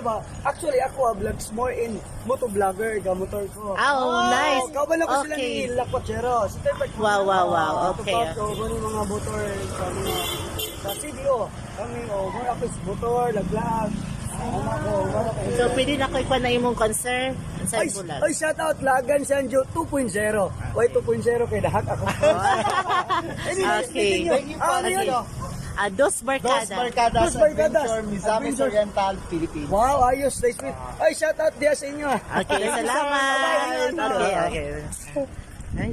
ba? Actually, ako vlogs more in moto vlogger, ga motor ko. Ah, oh, nice. Kauban ako sila ni Lakwachero. Si Perfect. Wow. Okay. So, mga motor sa mga sa CDO. Kami, oh, more ako sa motor, laglag. Ano ako, wala ko. So, pwede na ko ikuha na imong concern sa Ay, bulag. ay, shout out Lagan Sanjo 2.0. Why 2.0 kay dahak ako? Anyway, Okay. meeting you. Ah, ano yun? Ah, Dos Dos Barkada. Barkadas Dos Barkadas. Adventure, Misamis Adventure. Oriental, Philippines. Wow, ayos. Nice meet. Ay, shout out diya sa inyo, ah. Okay, salamat. Bye-bye. Okay. Ay,